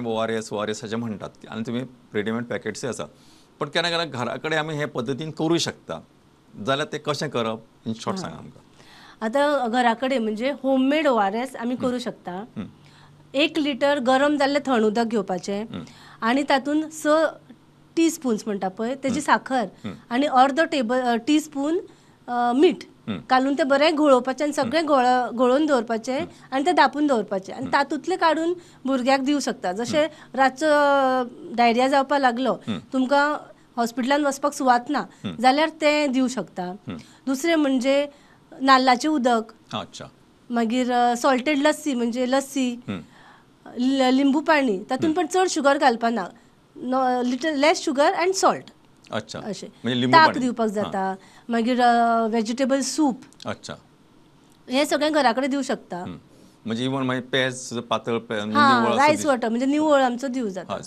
ORS ORS अशें म्हणटात आनी तुमी रेडीमेड पॅकेट्सूय आसा, पण केन्ना केन्ना घरा कडेन आमी हे पद्दतीन करूं शकता जाल्यार ते कशें करप इन शॉर्ट सांगा आमकां. आतां घरा कडेन म्हणजे होममेड ओआरएस आमी करूं शकता. 1 लिटर गरम जाल्लें थंड उदक घेवपाचें आनी तातूंत 6 टीस्पून्स म्हणटा पळय तेजी साखर आनी अर्दो टेबल टीस्पून मीठ घालून तें बरें घोळोवपाचें आनी सगळें घोळोवन दवरपाचें आनी तें धांपून दवरपाचें आनी तातूंतलें काडून भुरग्याक दिवं शकता. जशें रातचो डायरिया जावपाक लागलो, तुमकां हॉस्पिटलान वचपाक सुवात ना जाल्यार तें दिवं शकता. दुसरें म्हणजे नाल्लाचें उदक, मागीर सॉल्टेड लस्सी म्हणजे लस्सी, लिंबू पाणी, तातूंत पण चड sugar घालपाना, little less sugar and salt. अशें ताक दिवपाक जाता. मागीर वेजिटेबल सूप, हें सगळें घरा कडेन दिवं शकता. म्हणजे इवन मागीर पेज पातळ रायस वॉटर म्हणजे निवळ आमचो दिवं जाता.